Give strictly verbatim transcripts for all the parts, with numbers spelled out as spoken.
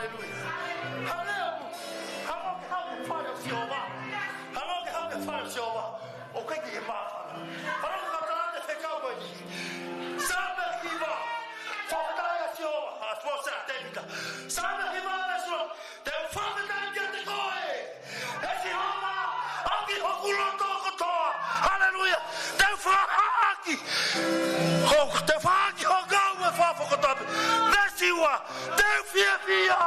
Haleluia. Haleluia. Haʻu ke haʻu ki he fale ʻo Sihova. Haʻu ke haʻu ki he fale ʻo Sihova. ʻOku ʻikai ke māfana. Haʻu ke kātaki ʻa e fekau ko eni. Saame hiva. Fakafetaʻi ʻa Sihova. ʻA Mōsese ʻa Tēvita. Saame hiva ʻa Sihova. Te u fakafetaʻi kiate koe, ʻe Sihova, ʻaki hoku loto kotoa. Haleluia. Te u fakahaaʻi. Ho, te u fakahaaʻi ho ngāue fakafokotuʻu. Veesi ua. Te u fiefia.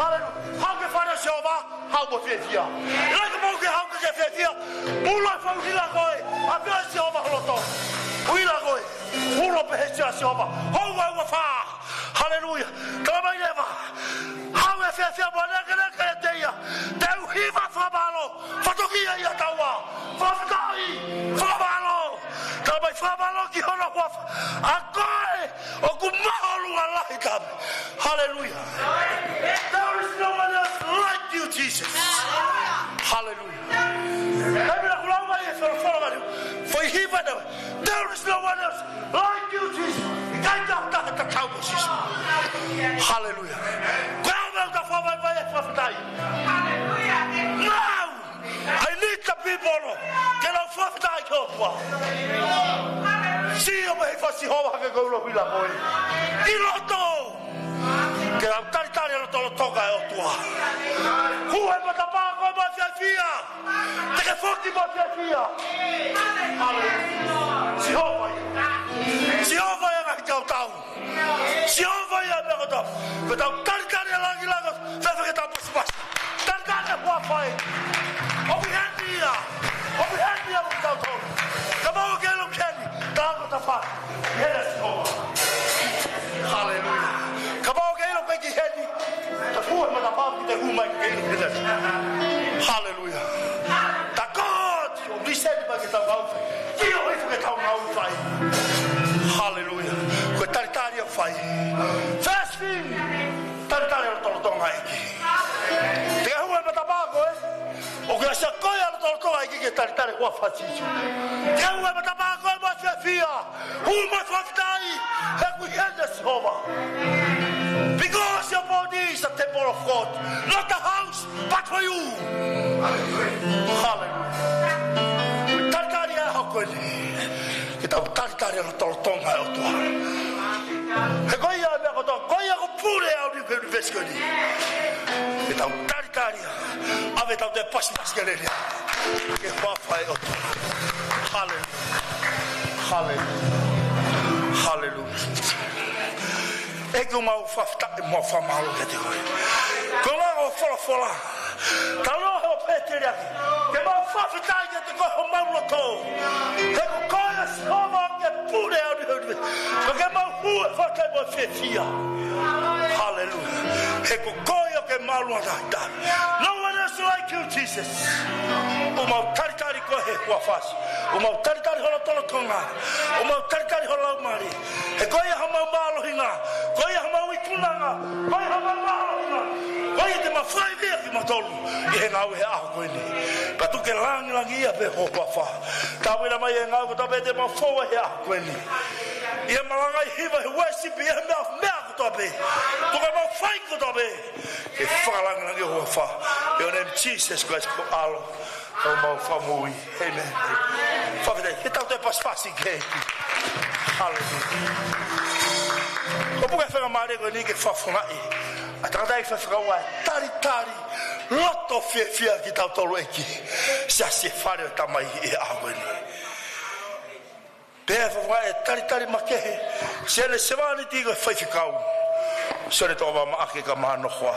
Haleluia. Haʻu ki he fale ʻo Sihova, haʻu mo fiefia. ʻIkai ke mou ke haʻu ke fiefia. Mou ʻilo ʻoku ʻuhinga ko ē ʻa e fale ʻo Sihova ho loto. ʻUhinga ko ē. Ulo pē he sia Sihova. Houa ua fā. Haleluia. Tala mai leva. Haʻu ʻo fiefia mo ʻaneakanaka ʻiate ia. Te u hiva fakamālō. Fatokia ia taua. Fakafetaʻi. Fakamālō. Tala mai fakamālō ki hono huafa. ʻA koe ʻoku māʻolunga lahi tapu. Haleluia. There is no one else like you, Jesus. Haleluia. Taimi naʻa ku lau mai e folofola mai, foʻi hiva naʻe, there is no one else like you, Jesus. ʻIkai ha taha tatau mo Sīsū. Haleluia. Ko e ʻuhinga ʻoku ou fai mai e fakafetaʻi. Now, I need the people ke nau fakafetaʻi ki he ʻOtua. Sio mai he fasi hoa ke kau lo hila koe. ʻI loto. Ke lau talitali ʻa e lotolotonga ʻo e ʻOtua. Hū he matapā ko e mo fiefia. Te ke foki mo fiefia. Haleluia. Sihova ia. Sihova ia ngaahi tautau. Sihova ia meʻa kotoa. Ko ʻetau talitali ʻa e lāngilangi. Fēfē ke tau pasipasi. Talitali ʻa e huafa ē. ʻOku ʻi heni ia. ʻOku ʻi heni ia mo kitautolu. Kapau ʻoku ke ʻilo ʻoku ʻi heni. Tau ko tapa. Haleluia. Kapau ʻoku ke ʻilo ʻoku ʻikai ke ʻi heni, ta fua matapā ki te hū mai ke ʻilo ke te. Haleluia. Ta ko ʻoku ʻi heni mai ke tau ngāue fai. Ki o hifo ke tau ngāue fai. Haleluia. Ko e talitali ʻoku fai. First thing. Talitali ʻa e lotolotonga ʻEiki. Te ke hū he matapā ko ē. ʻOku ke ʻasi ʻa koe ʻa e lotolotonga ʻEiki ke talitali huafa Sīsū. Ke hū he matapā ko ē mo fiefia. Hū mo fakafetaʻi, he ʻoku ʻi heni ʻa Sihova. Because your body is a temple of God, not a house, but for you. Haleluia. Talitali ʻa e ʻaho ko eni. Ke tau talitali ʻa e lotolotonga ʻo e ʻOtua. He ko ia meʻa kotoa, ko ia ʻoku pule ʻa e ʻunivēsi ko eni. Ke tau talitali ʻa e, ʻave ʻetau toe pasipasi ke lele. Ke huafa ʻo e ʻOtua. Haleluia. Haleluia. Haleluia. ʻEiki ʻoku mau fakafetaʻi mo fakamālō kiate koe. Ko e ngaahi folofola. Talohe ʻo Pēteliake. Ke mau fakafetaʻi kiate koe homau loto. He ko koe ʻa Sihova ke pule ʻa e ʻunivēsi. Ko ke mau hū he fakafetaʻi mo fiefia. Haleluia. He ko koe ʻoku ke māʻolunga lahi tapu. No one else like you, Jesus. ʻOku mau talitali koe he huafa Sīsū. ʻOku mau talitali ho lotolotonga. ʻOku mau talitali ho laumālie. He ko ia homau mālohinga. Ko ia homau ikunanga. Ko ia homau mālohinga. Ko ia te mau fai via kimautolu. ʻI he ngāue he ʻaho ko eni. Pea tuku ke lāngilangiʻia pē ho huafa. Tauina mai e ngāue kotoa pē te mau fou ai he ʻaho ko eni. ʻI he malangaʻi hiva he worship ʻi he meʻa, meʻa kotoa pē. Tuku ke mau fai kotoa pē. Ke fakalāngilangiʻia ho huafa. ʻI he ʻofa ʻo Jesus Christ ko e ʻAlo. Ko homau Fakamoʻui. Amen. Fakafetaʻi. Ke tau toe pasipasi ki he ʻEiki. Haleluia. ʻOku ou puke faingamālie ko eni ke fakafofongaʻi ʻa e tangataʻeiki faifekau ʻa e talitali loto fiefia kitautolu ʻEiki. Siasi e fale ʻo e Tamai ʻi he ʻaho ko eni. Pea fakafofongaʻi e talitali makehe. Sione Sevāniti ko e faifekau. Sione Toʻavamaʻake ka Mānohoa.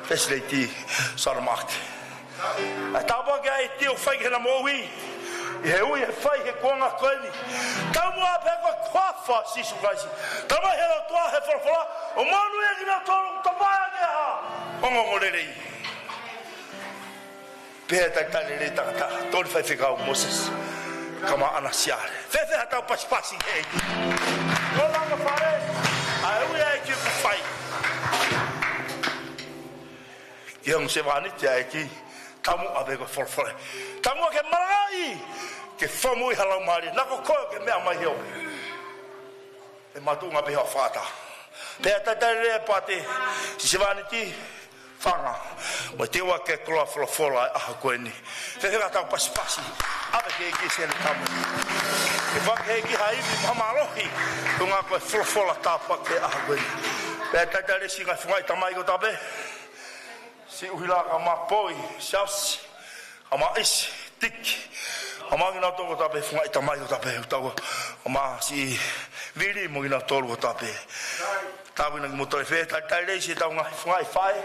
First Lady Soana Maʻake. ʻA e tāpuaki ʻa e ʻEiki ʻoku fai ki heʻena moʻui. ʻI he ui ʻe fai he kuonga ko eni. Taumuʻa pē ko e huafa Sīsū Kalaisi. Tala mai he ʻOtua he folofola. ʻOku monūʻia kinautolu ʻoku tapaiʻaki ʻa e ongoongolelei. Pea talitali lelei tangata. Toli faifekau Mōsese. Ka Maʻana Siale. Fēfē haʻatau pasipasi ki he ʻEiki. Ko langa fale. ʻA e ui ʻa e ʻEiki ʻoku fai. Ki he ongo sevāniti ʻa e ʻEiki. Taumuʻa pē ko e folofola. Taumuʻa ke malangaʻi. Ke fakamoʻui ha laumālie. Naʻa ko koe ke meʻa mai he ʻoku. ʻE makatuʻunga pē he ʻofa ʻataʻatā. Pea talitali lelei ʻa Pate, siʻi sevāniti, fanga. Mo e teua ke koloa folofola ʻa e ʻaho ko eni. Fēfē ka tau pasipasi ʻave ki he ʻEiki siʻene tama. Ke fai ʻe he ʻEiki ha ivi mo ha mālohi. Ko e ngaahi ko e folofola tāpuaki ki he ʻaho ko eni. Pea talitali lelei siʻi ngaahi faʻē tamai kotoa pē. Siʻi ʻUhila, kae ʻumaʻā Poi, Siaosi, kae ʻumaʻā ʻIsi, Tiki, kae ʻumaʻā kinautolu kotoa pē, faʻē tamai kotoa pē, ʻoku tau, kae ʻumaʻā siʻi Vili mo kinautolu kotoa pē. Tau ina ki moto le fē, talitali lelei siʻetau ngaahi faʻē,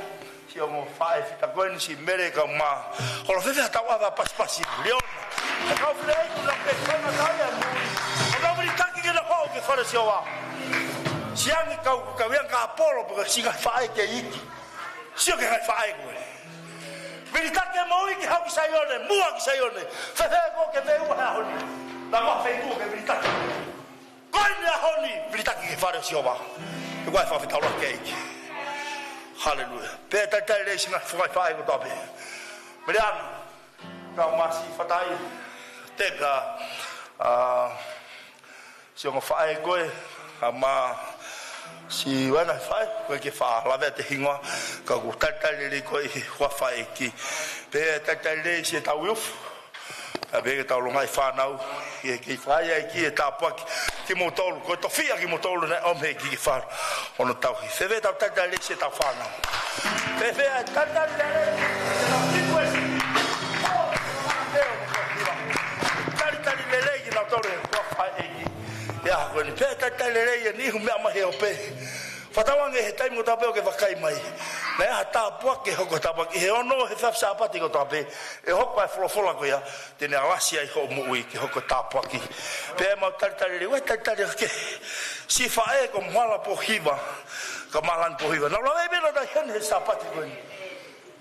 siʻi ongo faʻē fita ko eni, siʻi Mele kae ʻumaʻā. Holo fēfē ha tau ʻave ʻa Pasipasi, Liona. Ka kau fili ai, ʻoku nau kei fana tai ʻa mui. ʻOku nau vilitaki ke nau hoko ki he fale ʻo Sihova. Siʻi angi kau, kau iangi ka polo, pea siʻi ngaahi faʻē kei iiki. Sio ki he ngaahi faʻē ko ē. Vilitaki e moʻui ke haʻu ki Saione, muʻa ki Saione. Fēfē koe ke meʻa he ʻaho ni. Naʻa mo feituʻu ke vilitaki. Ko eni ʻaho ni, vilitaki ki he fale ʻo Sihova. He ko e fakafetaʻi lahi ki he ʻEiki. Haleluia. Pea talitali lelei siʻi ngaahi faʻē kotoa pē. Meleana, kae ʻumaʻā siʻi Fatai. Teka, ʻa, siʻi ongo faʻē ko ē, kae ʻumaʻā siʻi ʻū ngaahi faʻē, ʻoku ʻikai ke u faʻa lave atu e hingoa, ka ʻoku talitali lelei koe ʻi he huafa ʻo e ʻEiki. Pea talitali lelei siʻetau youth, pea pehē ki heʻetau longaʻi fānau, ʻi he kei fai ai ki he tāpuaki, kimoutolu, ko e tofiʻa kimoutolu naʻe ʻomi ʻe he ʻEiki ke fai hono tauhi. Fēfē ʻetau talitali lelei siʻetau fānau. Fēfē ʻa e talitali lelei, siʻetau request. Talitali lelei kinautolu he huafa ʻo e ʻEiki. ʻI he ʻaho ko eni, pea talitali lelei ʻa e niʻihi ʻoku meʻa mai he ope. Fakatauange he taimi kotoa pē ʻoku ke vakai mai. Naʻe ʻi ai ha tāpuaki ke hoko, tāpuaki he ono he efiafi Sāpate kotoa pē. ʻE hoko ʻa e folofola ko ia, te ne alasi ai hoʻo moʻui ke hoko tāpuaki. Pea mau talitali lelei, ʻoua ʻe talitali ake. Siʻi faʻē ko Moala Pohiva, kae ʻumaʻā Langi Pohiva. Naʻa ku lave pē naʻa nau ʻi heni he Sāpate ko eni.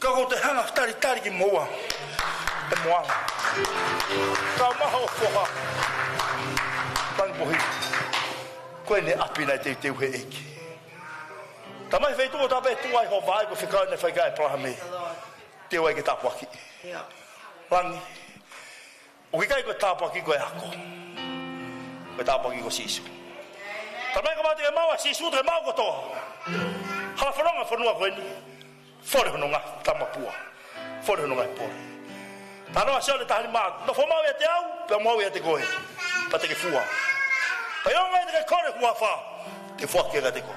Ka ʻoku ou toe hanga ʻo talitali kimoua, ʻe Moala, kae ʻumaʻā hoʻo foha, Langi Pohiva. Ko ʻene ʻapi naʻe teuteu ʻe he ʻEiki. Tamai, feituʻu kotoa pē ʻe tuʻu ai hoʻo vaʻe, ko e fekau naʻe fai kia ʻĒpalahame, te u ʻai ke tāpuakiʻi. Langi, ʻoku ʻikai ko e tāpuaki ko e ako. Ko e tāpuaki ko Sīsū. Tamai, kapau te ke maʻu ʻa Sīsū, te ke maʻu kotoa. Hala fononga fonua ko eni. Fole hono ngaahi tamapua. Fole hono ngaahi pole. Talanoa Sione taha nima, nofo maʻu ʻiate au, pea mo au ʻiate koe, pea te ke fua. Pea ʻi he ʻaho te ke kole huafa, te u foaki kiate koe.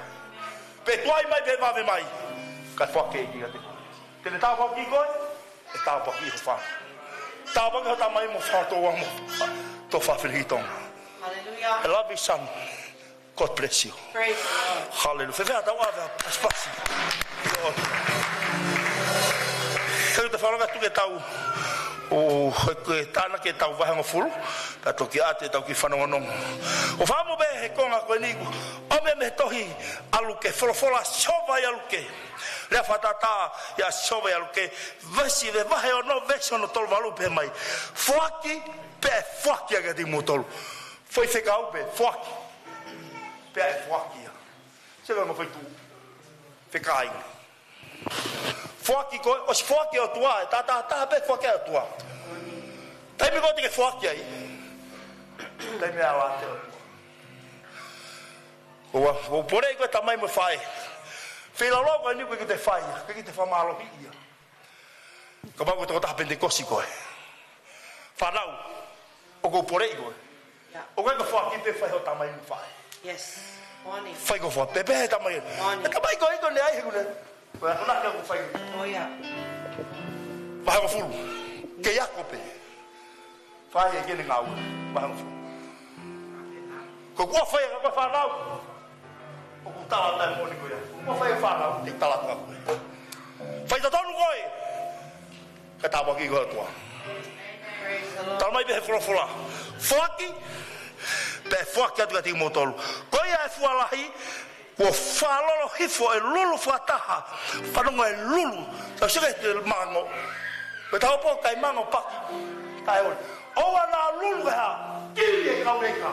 Pe tuai mai, pe vave mai, kae foaki kiate koe. Te ne tāpuakiʻi koe, ʻe tāpuakiʻi ho fānau. Tāpuakiʻi ho tamai mo ho fānau mo ho tofa fili Tonga. Hallelujah. I love you, son. God bless you. Praise the Lord. Hallelujah. Fēfē ʻetau ʻave ʻa Pasipasi? He ʻoku tau fakalongo atu ki heʻetau, ʻo, he, he tānaki ʻetau vahehongofulu, pea toki ʻoatu ʻetau kiʻi fanongonongo. ʻOku ou fakaʻamu pē he konga ko eni, ʻomi mei he tohi ʻa Luke, folofola ʻa Sihova ʻia Luke. Lea fakatātā ʻa Sihova ʻia Luke, veesi, vahe ono, veesi hono tolu valu, pehē mai: Foaki, pea ʻe foaki ia kiate kimoutolu. Foʻi fekau pē, foaki, pea ʻe foaki ia. Sio ki he ongo feituʻu, fekau. Foaki koe, ʻosi foaki ʻe he ʻOtua, ʻe tātātā pē foaki ʻe he ʻOtua. Taimi ko ē te ke foaki ai, taimi ʻe ala atu ʻe he ʻOtua. ʻOua, ʻoku ou poleʻi koe tamai mo faʻē. Feilaulau ko eni ʻoku ʻikai ke te fai ia, ʻikai ke te fakamālohiʻi ia. Kapau ko e tokotaha Penitekosi koe. Fānau, ʻoku ou poleʻi koe. Yeah. ʻOku ʻikai ko e foaki pē fai ʻe hoʻo tamai mo faʻē. Yes. Moʻoni. Fai ko e foaki pē, pehē ʻe he tamai. Moʻoni. ʻE tamai ko e ʻikai ko e ʻai he kune. Ko e akonaki ʻoku fai. Oh, yeah. Vahehongofulu. Kei ako pē. Fai ʻe he ʻEiki ʻene ngāue. Vahehongofulu. Ko e ʻoku fai ʻe koe fānau. ʻOku tala atu e moʻoni ko ia. ʻOku fai ʻe he fānau, te u tala atu ʻe koe. Fai totonu koe. Kae tāpuakiʻi koe ʻe he ʻOtua. Praise the Lord. Tala mai pē he folofola: Foaki, pea ʻe foaki atu kiate kimoutolu. Ko ia ʻe fua lahi, kuo fakalolo hifo e lulu fakataha. Fanongo e lulu. Tau sio ki he mango. Ko e taha pō ʻikai mango, paki. Kae ʻoua naʻa lulu, kae hā? Tili e kau leka.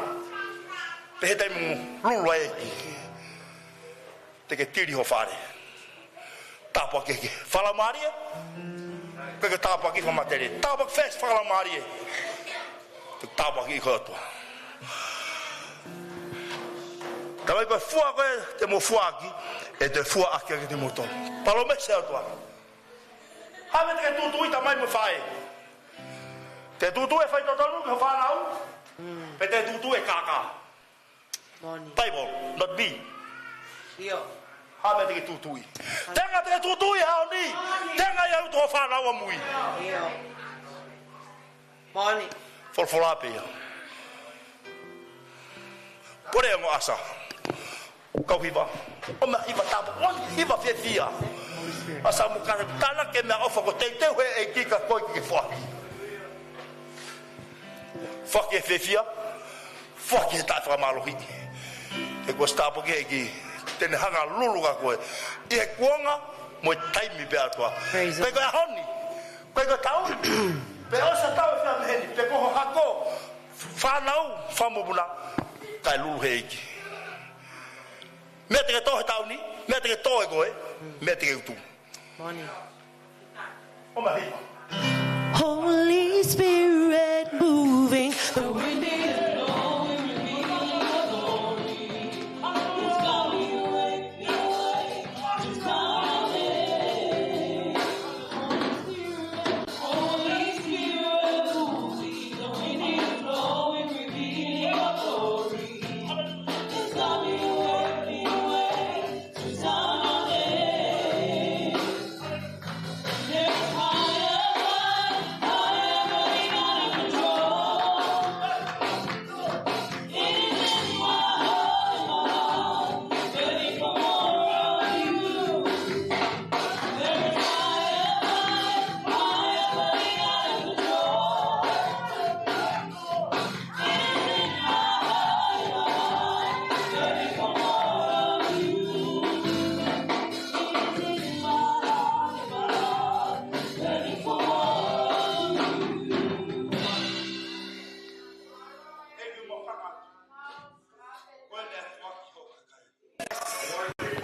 Pehē taimi ʻoku lulu ai, te ke tili ho fale. Tāpuaki ki he fakalaumālie. ʻIkai ke tāpuaki fakamateliali. Tāpuaki first fakalaumālie. Te u tāpuakiʻi koe ʻe he ʻOtua. Tamai, ko e fua ko ē te mo fuaʻaki, ʻe toe fuaʻaki ʻa kimoutolu. Palōmesi ʻa e ʻOtua. Hā e meʻa te ke tūtuuʻi, tamai mo e faʻē? Te tūtuuʻi e faitotonu ki hoʻo fānau, pe te tūtuuʻi e kākā? Moʻoni. Bible, not me. ʻIo. Hā e meʻa te ke tūtuuʻi? Tenga te ke tūtuuʻi he ʻaho ni. Tenga ia ʻa hoʻo fānau ʻamui. ʻIo. Moʻoni. Folofola pē ia. Pule ongo ʻasa. Kau hiva. ʻOmai hiva tāpuaki, hiva fiefia. ʻAsa mo kata tānaki e meʻaʻofa kuo teuteu he ʻEiki ka ko e ke foaki. Foaki e fiefia. Foaki e taʻefakamālohiʻi. He kuo ʻosi tāpuakiʻi he ʻEiki te ne hanga ʻo lulu kia koe ʻi he kuonga mo e taimi pē ʻa e ʻOtua. Praise the Lord. Pe ko e ʻaho ni, pe ko e taʻu ni, pe ʻosi e taʻu ʻe fiha mei heni, pe ko ho hako, fānau, fanga mokopuna, kae lulu he ʻEiki. Meʻa te ke tō he taʻu ni, meʻa te ke tō ʻe koe, meʻa te ke utu. Moʻoni. ʻOmai hiva. Holy Spirit moving. The wind is blowing, revealing your glory. It's coming, wake me awake. It's coming. Holy Spirit, Holy Spirit, moving. The wind is blowing, revealing your glory. It's coming, wake me awake.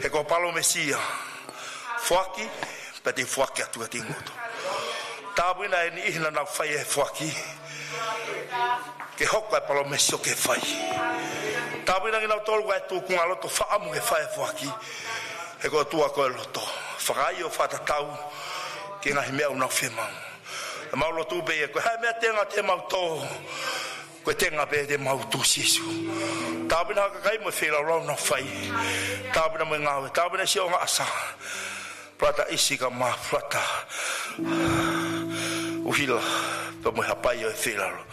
He ko e palōmesi ia. Foaki, pea te u foaki atu kiate kimoutolu. Tāpuakiʻi ʻa e niʻihi naʻa nau fai e foaki, ke hoko e palōmesi ʻo ke fai. Tāpuakiʻi kinautolu ʻa e tūkunga loto fakaʻamu ke fai e foaki. He ko e ʻOtua ko e loto. Fakaʻio fakatatau ki he ngaahi meʻa ʻoku nau fiemaʻu. ʻOku mau lotu pē ia, ko e hā e meʻa tenga te mau tō, ko e tenga pē te mau utu, Sīsū. Tāpuakiʻi ʻa e kakai mo e feilaulau ʻoku nau fai. Tāpuakiʻi mo e ngāue, tāpuakiʻi siʻi ongo ʻasa. Brother ʻIsi kae ʻumaʻā brother ʻUhila, pea mo e hapai ʻo e feilaulau.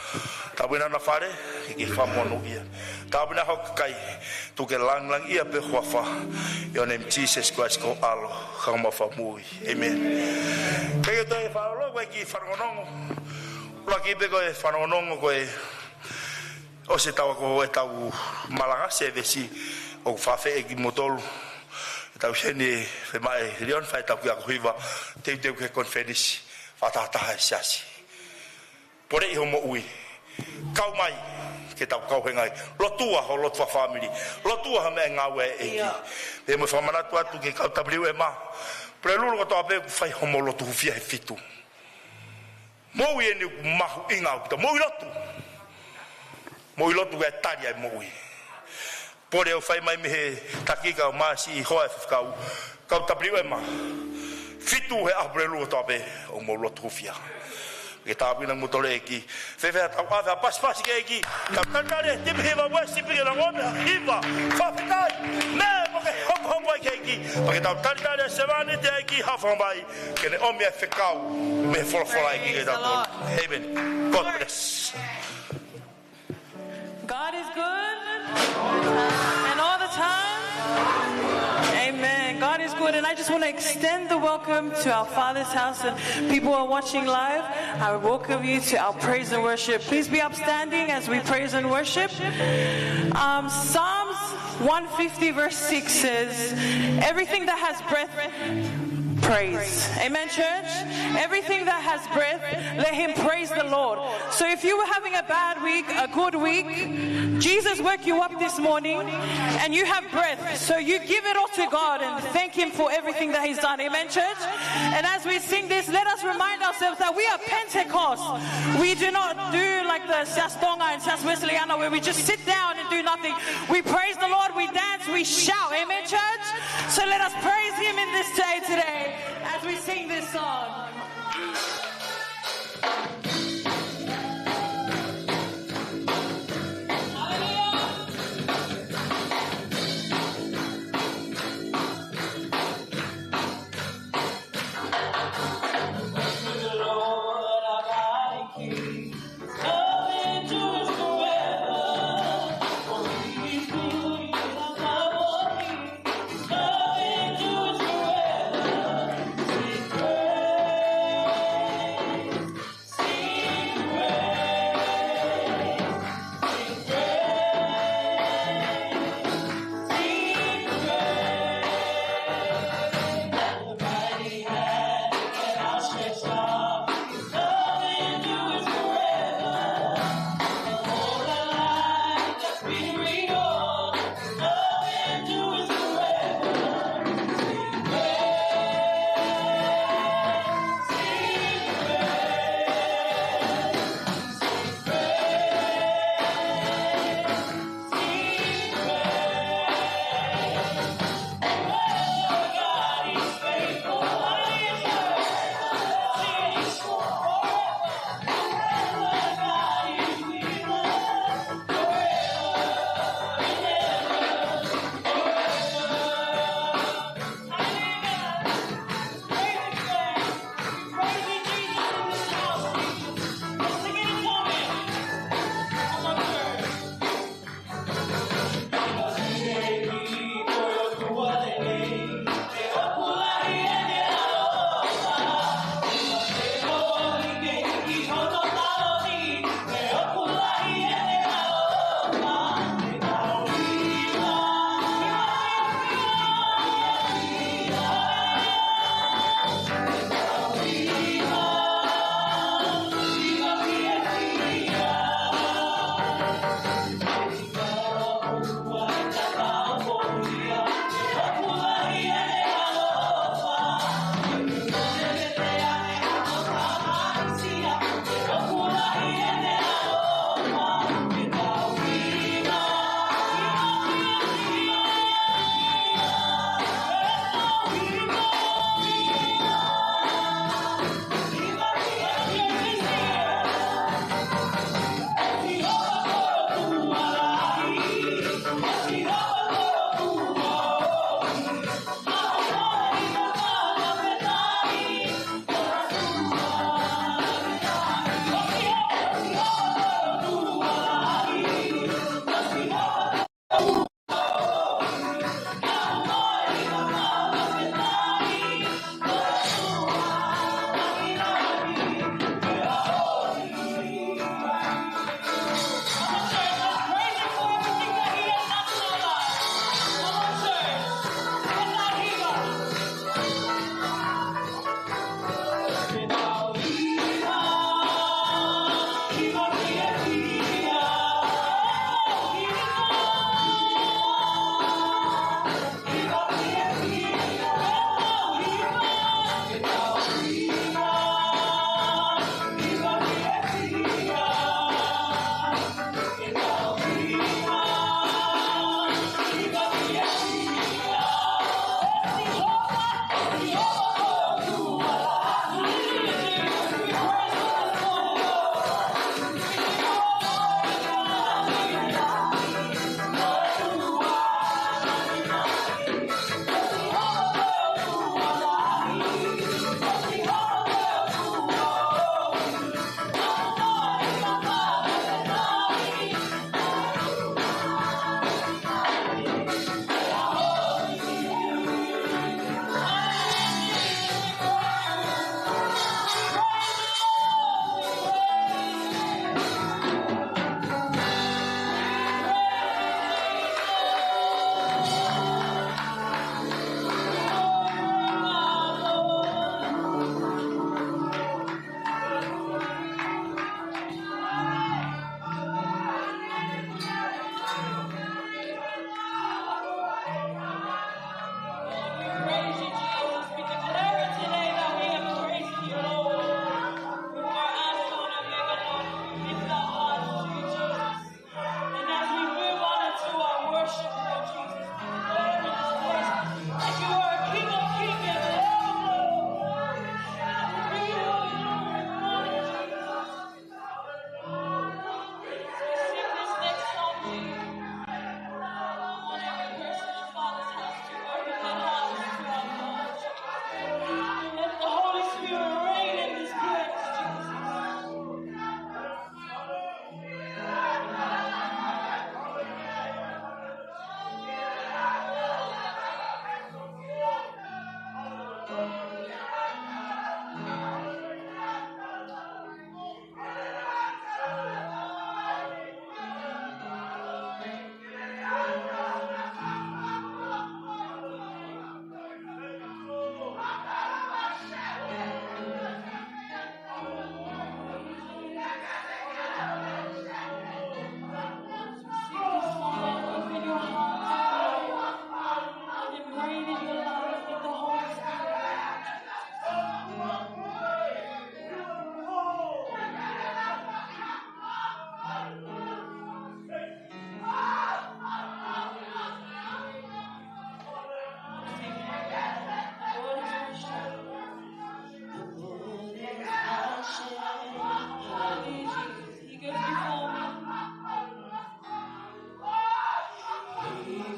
Tāpuakiʻi ʻa e fale, ke ke fakamonūʻia. Tāpuakiʻi ʻa e kakai, tuku ke langilangiʻia pē ho huafa. ʻIa ʻi he name of Jesus Christ ko ho ʻAlo, ko homau Fakamoʻui. ʻĒmeni. Ke ke toe fakalolo ko e kiʻi fanongonongo. ʻUluaki pē ko e fanongonongo ko e ʻosi ʻetau ako ʻetau malanga sēvesi ʻoku fakaafeʻi kimoutolu. ʻEtau seni femaʻe Leon fai ʻetau kiʻi ako hiva, teuteu ki he konifelenisi fakatahataha ʻa e siasi. Poleʻi hoʻo moʻui. Kau mai, ke tau kau he ngaahi. Lotua ho lotu fakafāmili. Lotua ha meʻa ʻi he ngāue ʻa e ʻEiki. ʻIo. Pea mo e fakamanatu atu ki he kau W M A. Pulelulu kotoa pē ʻoku fai hoʻomo lotu hūfia he fitu. Moʻui eni ʻoku mahuʻinga ʻaupito. Moʻui lotu. Moʻui lotu ke tali ai moʻui. Pole ʻo fai mai mei he taki kae ʻumaʻā siʻi hoa ʻo e faifekau. Kau W M A. Fitu he ʻaho Pulelulu kotoa pē ʻoku mou lotu hūfia. Ke tāpuakiʻi kimoutolu ʻe he ʻEiki. Fēfē haʻatau ʻave ha pasipasi ki he ʻEiki? Tau talitali e tipi hiva Uesi pē ke nau ʻomai ha hiva. Fakafetaʻi. Meʻa mo ke hokohoko ai ki he ʻEiki. Pea ke tau talitali e sevāniti ʻa e ʻEiki, Haʻa Fakavaʻe. Ke ne ʻomi e fekau mei he folofola ʻa e ʻEiki kiate kitautolu. Praise the Lord. Amen. God bless. God is good. And all the time. Amen. God is good. And I just want to extend the welcome to our Father's house and people who are watching live. I welcome you to our praise and worship. Please be upstanding as we praise and worship. Um, Psalms one fifty verse six says, "Everything that has breath, praise." Amen, church? Everything that has breath, let him praise the Lord. So if you were having a bad week, a good week, Jesus woke you up this morning and you have breath. So you give it all to God and thank him for everything that he's done. Amen, church? And as we sing this, let us remind ourselves that we are Pentecost. We do not do like the Siasi Tonga and Siasi Uēsiliana where we just sit down and do nothing. We praise the Lord, we dance, Shout, amen, church? So let us praise him in this day today as we sing this song.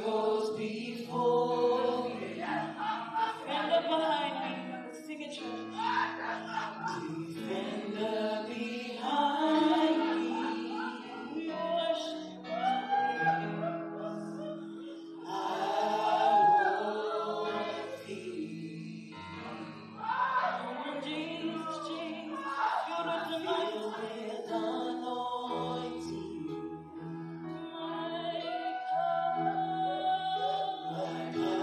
Goes before me. Defender behind me. Sing it, church. Defender behind me. We worship. I won't fear. Oh, Jesus, Jesus, feel the anointing. My God, my God.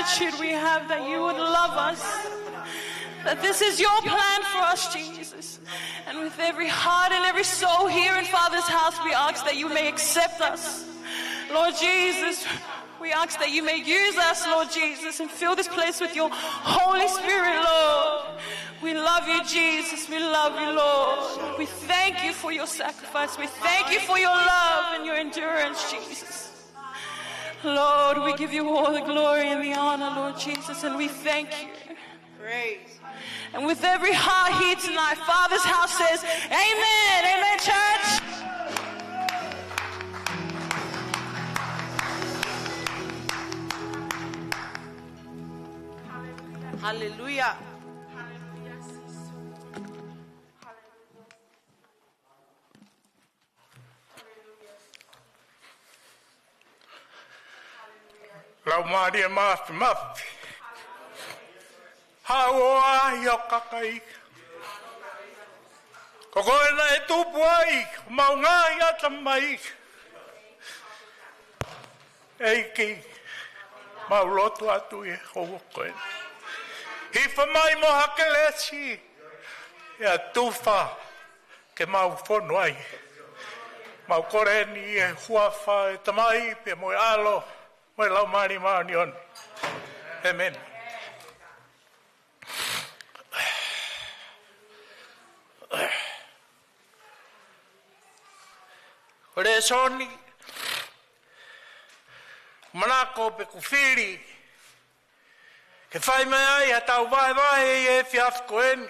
gratitude we have that you would love us, that this is your plan for us, Jesus. And with every heart and every soul here in Father's house, we ask that you may accept us. Lord Jesus, we ask that you may use us, Lord Jesus, and fill this place with your Holy Spirit, Lord. We love you, Jesus. We love you, Lord. We thank you for your sacrifice. We thank you for your love and your endurance, Jesus. Lord, we give you all the glory and the honor, Lord Jesus, and we thank you. Praise. And with every heart here tonight, Father's house says, "Amen." Amen, church. Hallelujah. Laumālie Māfimafi. Haʻu ʻo ʻaʻahi ho kakai. Ko koe naʻe tupu ai homau ngaahi ʻatamai. ʻEiki, mau lotu atu ʻi he houa ko eni. Hifo mai mo ha kelesi ʻe tufa ke mau fonu ai. Mau kole eni ʻi he huafa ʻo e Tamai pea mo e ʻAlo mo e Laumālie Māʻoniʻoni. ʻĒmeni. Ko e lēsoni, manako pē ʻoku fili ke fai mai ai haʻatau vahevahe ʻi he efiafi ko eni.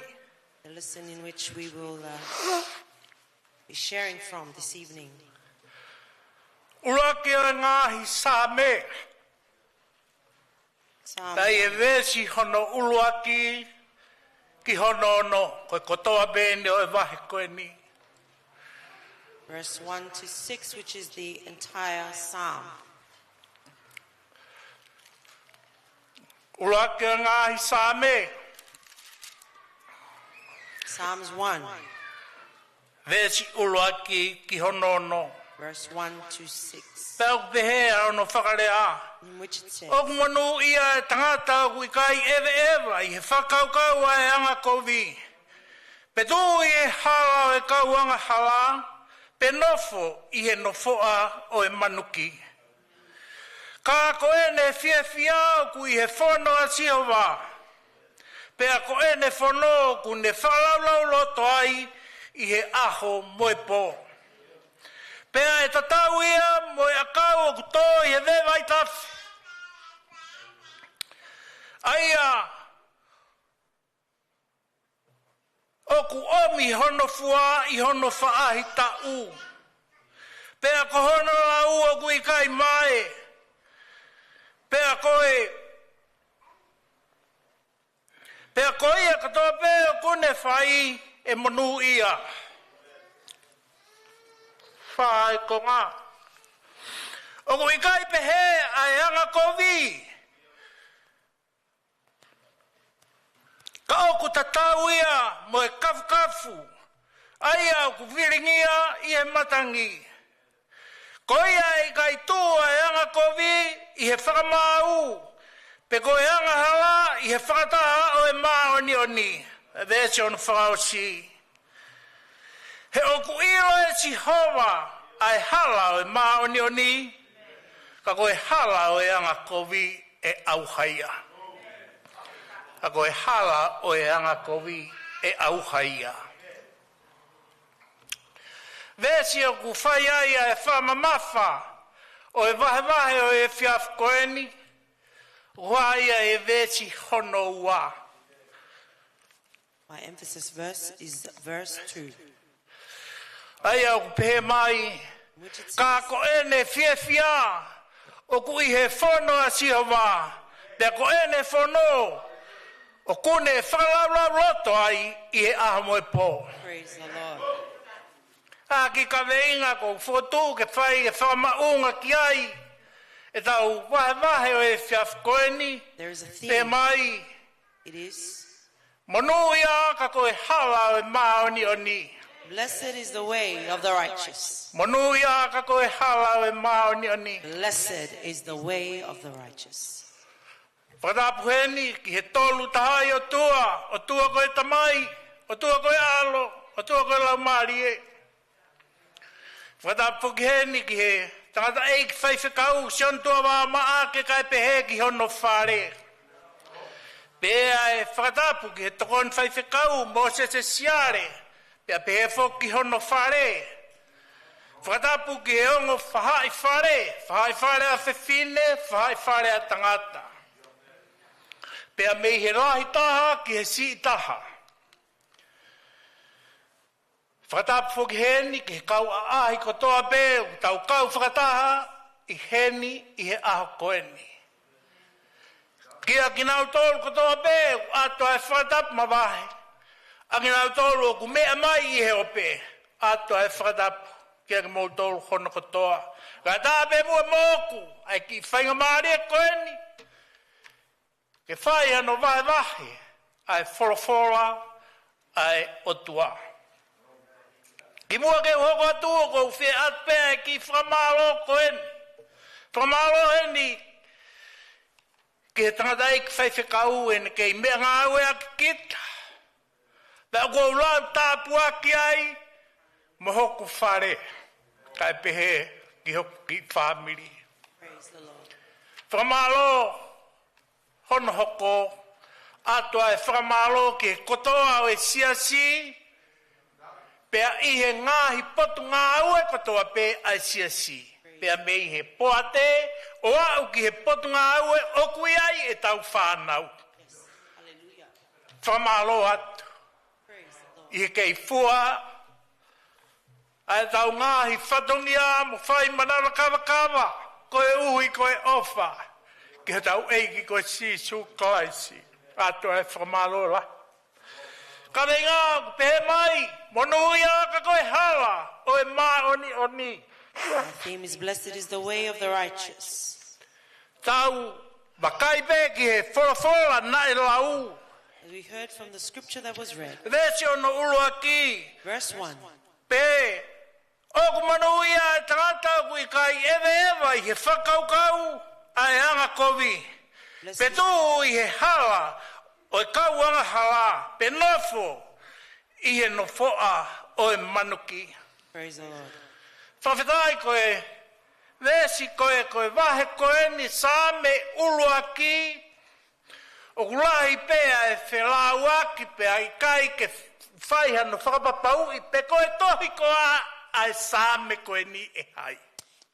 The lesson in which we will, uh, be sharing from this evening. ʻUluaki ʻo e ngaahi Saame. Pea ʻi he veesi hono ʻuluaki ki hono ono, ko e kotoa pē eni ʻo e vahe ko eni. Verse one to six, which is the entire Psalm. ʻUluaki ʻo e ngaahi Saame. Psalms one. Veesi ʻuluaki ki hono ono. Verse one to six. Pea ʻoku pehē ʻa hono fakalea. In which it says, ʻOku monūʻia ʻa e tangata ʻoku ʻikai ʻeveʻeva ʻi he fakakaukau ʻa e angakovi, pe tuʻu ʻi he hala ʻo e kau angahala, pe nofo ʻi he nofoʻa ʻo e manuki. Ka ko ʻene fiefia ʻoku ʻi he fono ʻa Sihova, pea ko ʻene fono ʻoku ne fakalaulauloto ai ʻi he ʻaho mo e pō. Pea ʻe tatau ia mo e ʻakau ʻoku tō ʻi he veʻe vaitafe, ʻa ia ʻoku ʻomi hono fua ʻi hono faʻahitaʻu. Pea ko hono lau ʻoku ʻikai mae. Pea ko e, pea ko ia kotoa pē ʻoku ne fai ʻe monūʻia. Fā ʻa e konga. ʻOku ʻikai pehē ʻa e angakovi, ka ʻoku tatau ia mo e kafukafu, ʻa ia ʻoku vilingia ʻi he matangi. Ko ia ʻe ʻikai tuʻu ʻa e angakovi ʻi he fakamaau, pe ko e angahala ʻi he fakataha ʻo e māʻoniʻoni. Veesi hono fakaʻosi. He ʻoku ʻilo ʻe Sihova ʻa e hala ʻo e māʻoniʻoni, ka ko e hala ʻo e angakovi ʻe ʻauha ia. Ka ko e hala ʻo e angakovi ʻe ʻauha ia. Veesi ʻoku fai ai ʻa e fakamamafa ʻo e vahevahe ʻo e efiafi ko eni, ʻoku ʻi ai ʻa e veesi hono ua. My emphasis verse is verse two. ʻA ia ʻoku pehē mai, which it says, Ka ko ʻene fiefia ʻoku ʻi he fono ʻa Sihova, pea ko ʻene fono ʻoku ne fakalaulauloto ai ʻi he ʻaho mo e pō. Praise the Lord. ʻA e kiʻi kaveinga ʻoku ou fokotuʻu ke fai ke fakamaʻunga ki ai ʻetau vahevahe ʻo e efiafi ko eni. There is a theme. Pehē mai, it is, Monūʻia ka ko e hala ʻo e māʻoniʻoni. Blessed is the way of the righteous. Monūʻia ka ko e hala ʻo e māʻoniʻoni. Blessed is the way of the righteous. Fakatapu heni ki he Tolu Tahaʻi ʻOtua, ʻOtua ko e Tamai, ʻOtua ko e ʻAlo, ʻOtua ko e Laumālie. Fakatapu ki heni ki he tangataʻeiki faifekau, Sione Tuʻavāmaʻake, kae pehē ki hono fale. Pea ʻe fakatapu ki he tokoni faifekau, Mōsese Siale, pea pehē foki ki hono fale. Fakatapu ki he ongo faʻahi fale, faʻahi fale ʻa fefine, faʻahi fale ʻa tangata. Pea mei he lahi taha ki he siʻi taha. Fakatapu foki heni ki he kau ʻaʻahi kotoa pē ʻoku tau kau fakataha ʻi heni ʻi he ʻaho ko eni. Kiate kinautolu kotoa pē ʻoku ʻoatu ʻa e fakatapu mavahe. ʻA kinautolu ʻoku meʻa mai ʻi he ope, ʻoatu ʻa e fakatapu kiate kimoutolu hono kotoa. Kae ʻatā pē muʻa moʻoku ʻa e kiʻi faingamālie ko eni ke fai hano vahevahe ʻa e folofola ʻa e ʻOtua. Kimuʻa ke u hoko atu, ʻoku ou fie ʻoatu pē ʻa e kiʻi fakamālō ko eni. Fakamālō eni ki he tangataʻeiki faifekau ʻene kei meʻangāueʻaki kita. Pea ʻoku ou lau tāpuaki ai mo hoku fale, kae pehē ki hoku kiʻi fāmili. Praise the Lord. Fakamālō hono hoko atu ʻa e fakamālō ki he kotoa ʻo e siasi, pea ʻi he ngaahi potungāue kotoa pē ʻa e siasi, pea mei he poate ʻo aʻu ki he potungāue ʻoku ʻi ai ʻetau fānau. Fakamālō atu ʻi he kei fua ʻa ʻetau ngaahi fatongia mo fai manava kavakava, koeʻuhi ko e ʻofa ki hotau ʻEiki ko Sīsū Kalaisi. ʻOatu ʻa e fakamālō lahi. Kaveinga ʻoku pehē mai, monūʻia ʻa e hala ʻo e māʻoniʻoni. Our theme is, "Blessed is the way of the righteous." Tau vakai pē ki he folofola naʻe lau. As we heard from the scripture that was read, veesi hono ʻuluaki. Verse one. Pea ʻoku monūʻia ʻa e tangata ʻoku ʻikai ʻeveʻeva ʻi he fakakaukau ʻa e angakovi. Blessed. Pe tuʻu ʻi he hala ʻo e kau angahala, pe nofo ʻi he nofoʻa ʻo e manuki. Praise the Lord. Fakafetaʻi ko e veesi ko e, ko e vahe ko eni Saame ʻuluaki, ʻoku lahi pē ʻa e felāuaki pea ʻikai ke fai hano fakapapauʻi pe ko e tohi koā ʻa e Saame ko eni ʻe hai.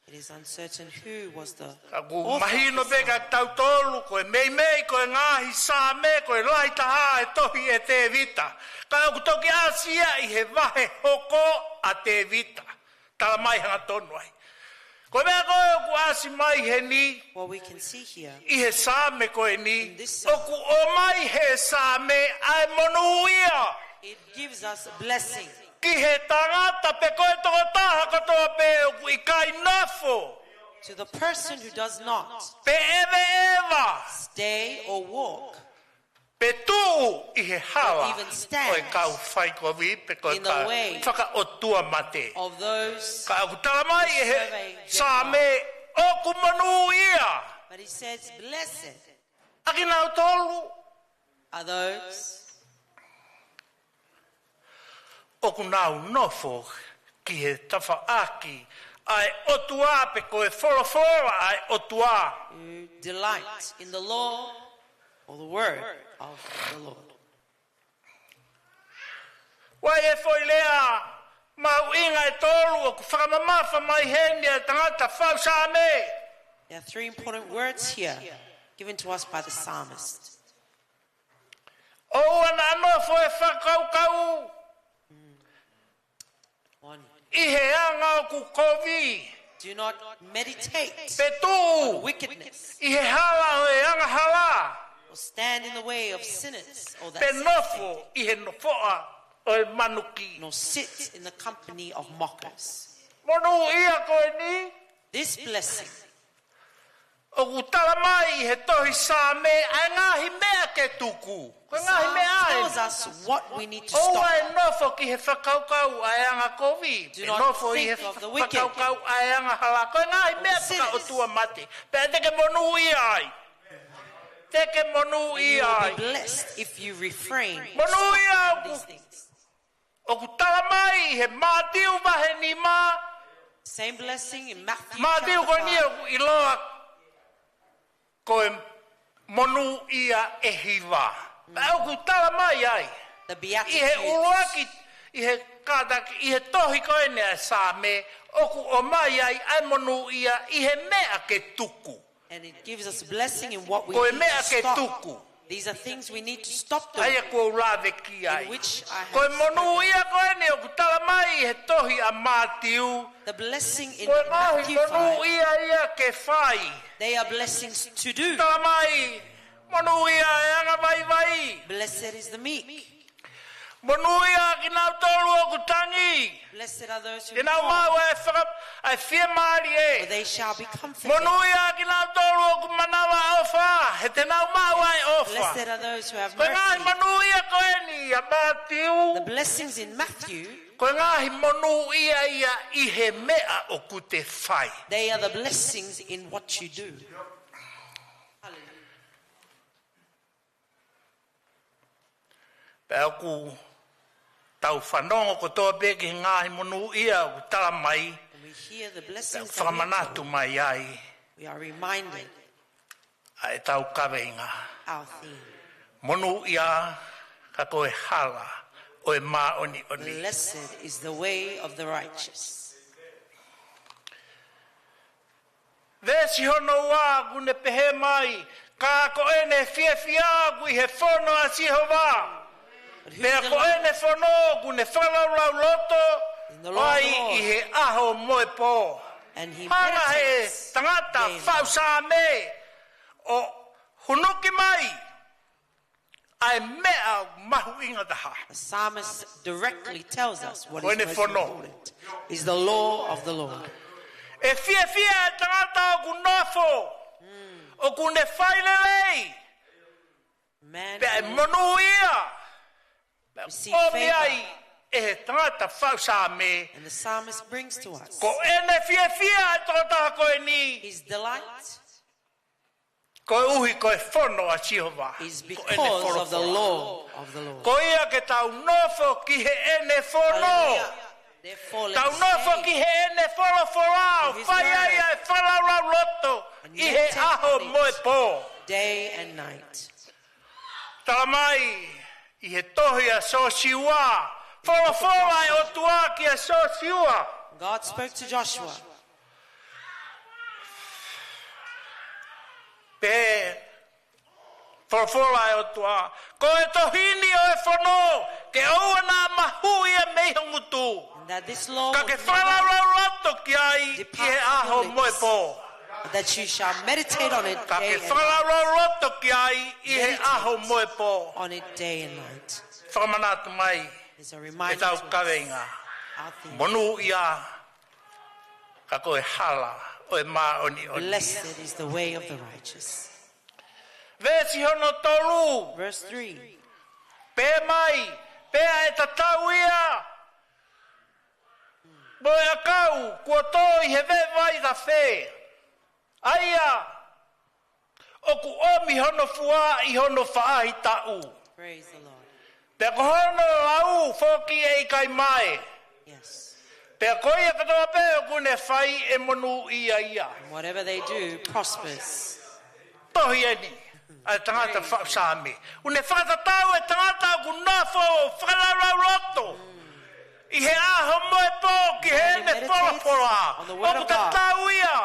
It is uncertain who was the author of this psalm. Ka ʻoku mahino pē kia tautolu ko e meimei ko e ngaahi Saame ko e lahi taha e tohi ʻe Tēvita. Ka ʻoku toki ʻasi ia ʻi he vahe hoko ʻa Tēvita. Tala mai hangatonu ai. Ko e meʻa ko ē ʻoku ʻasi mai heni, what we can see here, ʻi he Saame ko eni, in this psalm, ʻoku ʻomai he Saame ʻa e monūʻia, it gives us a blessing, ki he tangata pe ko e tokotaha kotoa pē ʻoku ʻikai nofo, to the person who does not, pe ʻeveʻeva, stay or walk, pe tuʻu ʻi he hala, or even stand, ʻo e kau faikovi pe ko e, in the kau way, fakaʻotua mate, of those, ka ʻoku tala mai ʻe he, survey Saame, ʻoku monūʻia, but he says, "Blessed, ʻa kinautolu, are those, ʻoku nau nofo ki he tafaʻaki ʻa e ʻOtua pe ko e folofola ʻa e ʻOtua." Who delight in the law or the word of the Lord. ʻOku ʻi ai e foʻi lea mahuʻinga ʻe tolu ʻoku fakamamafa mai heni ʻe he tangata fau Saame. There are three important words here given to us by the psalmist. ʻOua naʻa nofo e fakakaukau, one, ʻi he anga ʻoku kovi. Do not meditate, pe tuʻu, on wickedness, ʻi he hala ʻo e angahala, or stand in the way of sinners, or that, pe nofo ʻi he nofoʻa ʻo e manuki, nor sit in the company of mockers. Monūʻia ko eni. This blessing. ʻOku tala mai ʻe he tohi Saame ʻa e ngaahi meʻa ke tuku. Ko e ngaahi meʻa ʻeni. Psalms tells us what we need to stop. ʻOua ʻe nofo ki he fakakaukau ʻa e angakovi. Do not think of the wicked. Pe nofo ʻi he fakakaukau ʻa e angahala. Ko e ngaahi meʻa fakaʻotua mate. Pea te ke monūʻia ai. Te ke monūʻia ai. And you will be blessed if you refrain. Monūʻia ʻoku, these things. ʻOku tala mai he Mātiu vahe nima. Same blessing in Matthew Mātiu chapter ko eni five. ʻOku ʻiloa ko e monūʻia ʻe hiva. Mm. Pea ʻoku tala mai ai. The Beatitudes. ʻI he ʻuluaki, ʻi he kātaki, ʻi he tohi ko eni ʻa e Saame, ʻoku ʻomai ai ʻa e monūʻia ʻi he meʻa ke tuku. And it gives us blessing in what we need to stop. Ko e meʻa ke tuku. These are things we need to stop doing. ʻA ia ʻoku ou lave ki ai. In which I have spoken. Ko e monūʻia ko eni ʻoku tala mai he tohi ʻa Mātiu. The blessing in Matthew five. Ko e ngaahi monūʻia ia ke fai. They are blessings to do. Tala mai, monūʻia ʻa e angavaivai. Blessed is the meek. Monūʻia kinautolu ʻoku tangi. Blessed are those who mourn. Te nau maʻu ʻa e faka-, ʻa e fiemālie. For they shall be comforted. Monūʻia kinautolu ʻoku manavaʻofa. He te nau maʻu ʻa e ʻofa. Blessed are those who have mercy. Ko e ngaahi monūʻia ko eni ʻa Mātiu. The blessings in Matthew. Ko e ngaahi monūʻia ia ʻi he meʻa ʻoku te fai. They are the blessings in what you do. Hallelujah. Pea ʻoku tau fanongo kotoa pē ki he ngaahi monūʻia ʻoku tala mai. And we hear the blessings that we do. Pea ʻoku fakamanatu mai ai. We are reminded. ʻA ʻetau kaveinga. Our theme. Monūʻia ka ko e hala ʻo e māʻoniʻoni. Blessed is the way of the righteous. Veesi hono ua ʻoku ne pehē mai, ka ko ʻene fiefia ʻoku ʻi he fono ʻa Sihova. But who's the Lord? Pea ko ʻene fono ʻoku ne fakalaulauloto ai ʻi he ʻaho mo e pō. In the law of the Lord. And he meditates day and night. Hanga he tangata faʻu Saame ʻo hunuki mai ʻa e meʻa mahuʻinga taha. The psalmist directly tells us what is most important is the law of the Lord. Ko ʻene fono. ʻE fiefia e tangata ʻoku nofo, mm, ʻoku ne fai lelei. Man who receive favor. Pea ʻe monūʻia. Pea ʻomi ai ʻe he tangata faʻu Saame. And the psalmist brings to us. Ko ʻene fiefia e tokotaha ko eni. His delight. Koeʻuhi ko e fono ʻa Sihova. Is because of the law of the Lord. Ko ʻene folofola. Ko ia ke tau nofo ki heʻene fono. Hallelujah. Therefore, let us stay in his word. Tau nofo ki heʻene folofola, ʻo fai ai ʻa e fakalaulauloto ʻi he ʻaho mo e pō. And meditate on it day and night. Tala mai ʻi he tohi ʻa Siosiua, folofola ʻa e ʻOtua kia Siosiua. God spoke to Joshua. Pea folofola ʻa e ʻOtua, ko e tohi ni ʻo e fono, ke ʻoua naʻa mahuʻi ia mei ho ngutu. And that this law would never depart from your lips. Ka ke fakalaulauloto ki ai ʻi he ʻaho mo e pō. But that you shall meditate on it day and night. Ka ke fakalaulauloto ki ai ʻi he ʻaho mo e pō. Meditate on it day and night. Fakamanatu mai ʻetau kaveinga. Is a reminder to us. Our theme. Monūʻia ka ko e hala ʻo e māʻoniʻoni. Blessed is the way of the righteous. Veesi hono tolu. Verse three. Pehē mai, pea ʻe tatau ia mo e ʻakau kuo tō ʻi he veʻe vaitafe, ʻa ia ʻoku ʻomi hono fua ʻi hono faʻahitaʻu. Praise the Lord. Pea ko hono lau foki ʻe ʻikai mae. Yes. Pea ko ia kotoa pē ʻoku ne fai ʻe monūʻia ia. And whatever they do prospers. Tohi eni ʻa e tangata faʻu Saame. ʻOku ne fakatatau e tangata ʻoku nofo fakalaulauloto ʻi he ʻaho mo e pō ki heʻene folofola. And he meditates on the word of God. ʻOku tatau ia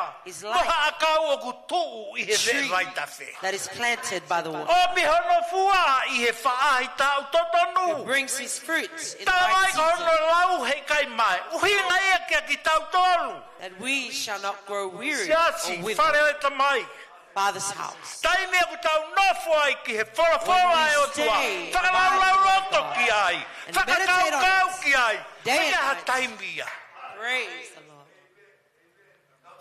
mo ha ʻakau ʻoku tuʻu ʻi he veʻe vaitafe. Is like a tree that is planted by the water. ʻOmi hono fua ʻi he faʻahitaʻu totonu. It brings his fruit in the right season. Tala mai ko hono lau he ʻikai mae. ʻUhinga ia kia kitautolu. That we shall not grow weary or wither. Siasi, fale ʻo e Tamai. Father's house. Taimi ʻoku tau nofo ai ki he folofola ʻa e ʻOtua. When we stay in the word of God and meditate on it day and night. Fakalaulauloto ki ai. Fakakaukau ki ai. Ko e hā e taimi ia? Praise the Lord.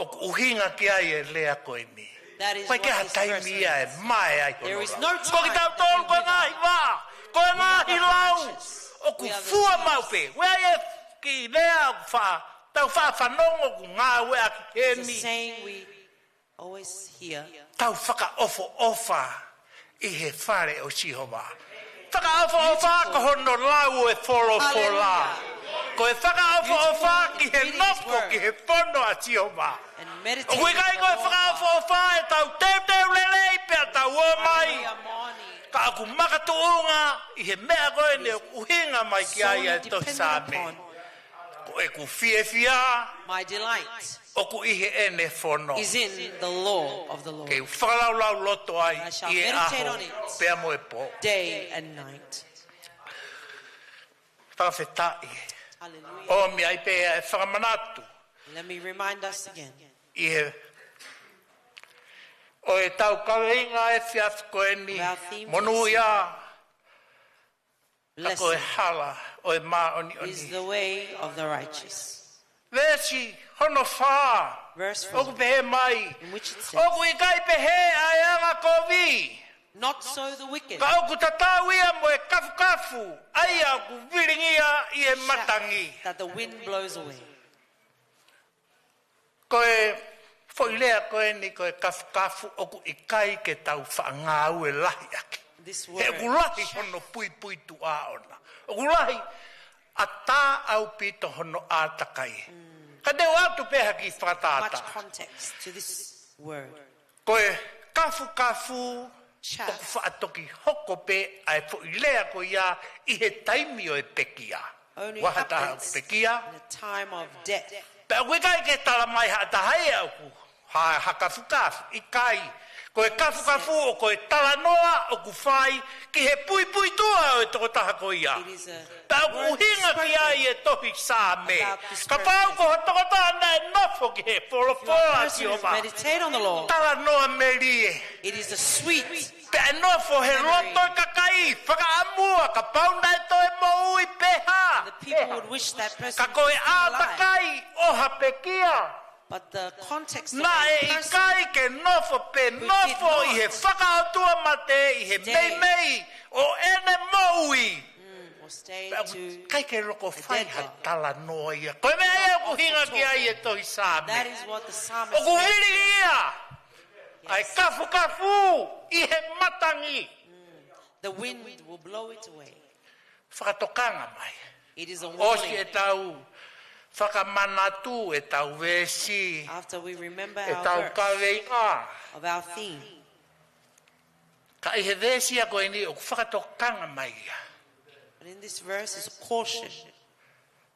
ʻOku ʻuhinga ki ai e lea ko eni. That is what this verse means. Ko e hā e taimi ia ʻe mae ai hono lau? There is no time that you give up. Ko kitautolu ko e ngaahi vaʻa, ko e ngaahi lau. We are the branches. ʻOku fua maʻu pē. We are the, kiʻi lea ʻoku fa-, tau faʻa fanongo ʻoku ngāueʻaki heni. It's a saying we always hear. Tau fakaʻofoʻofa ʻi he fale ʻo Sihova. Fakaʻofoʻofa ko hono lau ʻo e folofola. Ko e fakaʻofoʻofa ki he nofo ki he fono ʻa Sihova. ʻOku ʻikai ko e fakaʻofoʻofa ʻetau teuteu lelei pea tau ō mai. Ka ʻoku makatuʻunga ʻi he meʻa ko eni ʻoku ʻuhinga mai ki ai ʻa e tohi Saame. Ko ʻeku fiefia ʻoku ʻi heʻene fono. Ke u fakalaulauloto ai ʻi he ʻaho pea mo e pō. Fakafetaʻi. ʻOmi ai pē ʻa e fakamanatu ʻi he ʻo ʻetau kaveinga ʻa e efiafi ko eni, monūʻia ka ko e hala ʻo e māʻoniʻoni. Veesi hono fā, ʻoku pehē mai, ʻoku ʻikai pehē ʻa e angakovi. Ka ʻoku tatau ia mo e kafukafu, ʻa ia ʻoku vilingia ʻi he matangi. Ko e foʻi lea ko eni, ko e kafukafu ʻoku ʻikai ke tau faʻa ngāue lahi ʻaki. He ʻoku lahi hono puipuituʻa ʻona. ʻOku lahi ʻatā ʻaupito hono ʻātakai. Ka te u ʻoatu pē ha kiʻi fakatātā. Ko e kafukafu ʻoku faʻa toki hoko pē ʻa e foʻi lea ko ia ʻi he taimi ʻo e pekia. Ua ha taha ʻoku pekia. Pea ʻoku ʻikai ke tala mai ha taha ia ʻoku ha, ha kafukafu, ʻikai. Ko e kafukafu ʻoku ko e talanoa ʻoku fai ki he puipuituʻa ʻo e tokotaha ko ia. Pea ʻoku ʻuhinga ki ai e tohi Saame. Kapau ko ha tokotaha naʻe nofo ki he folofola ʻa Sihova, talanoa melie. Pea ʻe nofo he loto ʻo e kakai, fakaʻamua kapau naʻe toe moʻui pe hā. Ka ko e ʻātakai ʻo ha pekia, naʻe ʻikai ke nofo pe nofo ʻi he fakaʻotua mate ʻi he meimei ʻo ʻene moʻui. Pea ʻoku ʻikai ke loko fai ha talanoa ia. Ko e meʻa ia ʻoku ʻuhinga ki ai e tohi Saame. ʻOku vilingia ʻa e kafukafu ʻi he matangi. Fakatokanga mai. ʻOsi ʻetau fakamanatu ʻetau veesi, ʻetau kaveinga. Ka ʻi he veesi ia ko eni ʻoku fakatokanga mai ia